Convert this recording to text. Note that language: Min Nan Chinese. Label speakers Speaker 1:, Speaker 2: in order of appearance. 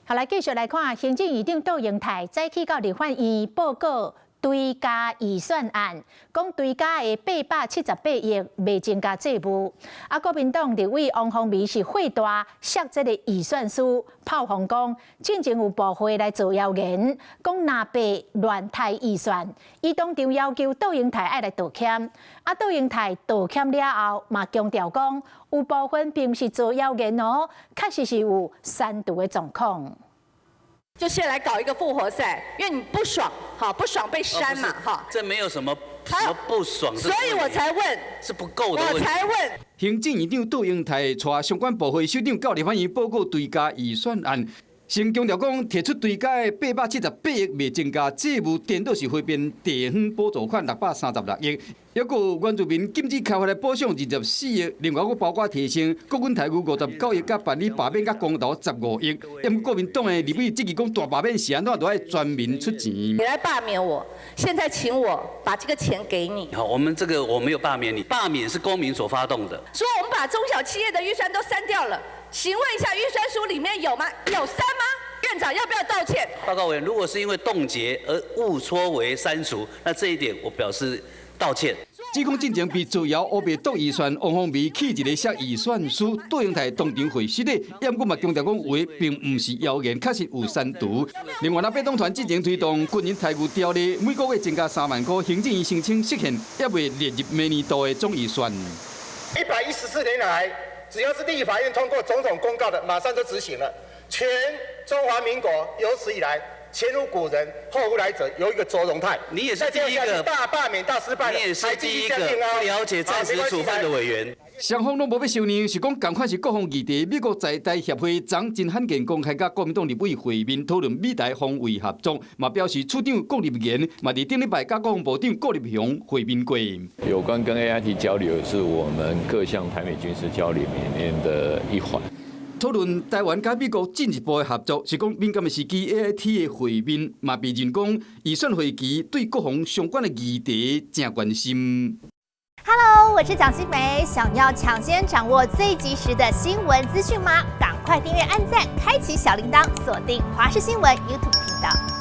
Speaker 1: 好，來繼續來看行政院長杜英泰早起到立法院報告追加預算案，講追加的878億袂增加債務。啊，國民黨立委王鴻薇是火大，摔這个預算書，炮轟講進前有部會來造謠言，講藍白亂刣預算，伊當場要求杜英泰愛來道歉。啊，杜英泰道歉了後，嘛強調講有部分並毋是造謠言哦，確實是有刪除的狀況。
Speaker 2: 就先來搞一個復活賽，因為你不爽，哈，不爽被刪嘛，哈。
Speaker 3: 這沒有什麼什麼不爽，
Speaker 2: 所以我才問，
Speaker 3: 是不夠的。
Speaker 2: 我才問。
Speaker 4: 行政院長杜英泰帶相關部會首長到立法院報告追加預算案，先強調講提出追加的878億袂增加債務，顛倒是揮變地方補助款636億，抑閣有原住民禁止開發的補償24億，另外閣包括提升國軍待遇59億，佮辦理罷免佮公投15億。毋過國民黨的立委質疑講大罷免是按怎，都愛全民出錢。
Speaker 2: 你來罷免我，現在請我把這個錢給你。
Speaker 3: 好，我們這個我沒有罷免你，罷免是公民所發動的。
Speaker 2: 說我們把中小企業的預算都刪掉了，請問一下預算書裡面有嗎？有刪嗎？院長要不要道歉？
Speaker 3: 報告委員，如果是因為凍結而誤說為刪除，那這一點我表示道歉。
Speaker 4: 指控進前被造謠烏白擋預算，王鴻薇氣一个摔預算書，杜英泰當場回失禮，毋過嘛強調講話並毋是謠言，確實有刪除。另外，藍白黨團進前推動軍人待遇條例，每個月增加3萬塊，行政院聲稱釋憲，猶未列入明年度的總預算。
Speaker 5: 114年來，只要是立法院通過總統公告的，馬上就執行了。全中華民國有史以來，前無古人，後無來者，有一個卓榮泰。
Speaker 3: 你也是第一個
Speaker 5: 大罷免大失敗，
Speaker 3: 你也是第一個不了解暫時處分的委員。
Speaker 4: 雙方攏無欲承認，是講仝款是國防議題。美國在台協會昨真罕見公開佮國民黨立委會面討論美台防衛合作，嘛表示處長顧立言嘛佇頂禮拜佮國防部長顧立雄會面過。
Speaker 6: 有關跟 AIT 交流，是我們各項台美軍事交流裡面的一環。
Speaker 4: 討論台灣佮美國進一步的合作，是講敏感的時機 AIT 的會面，嘛被認講預算會期對國防相關的議題誠關心。
Speaker 7: Hello，我是蔣新梅，想要搶先掌握最及時的新聞資訊嗎？趕快訂閱、按讚、開啟小鈴鐺，鎖定華視新聞 YouTube 頻道。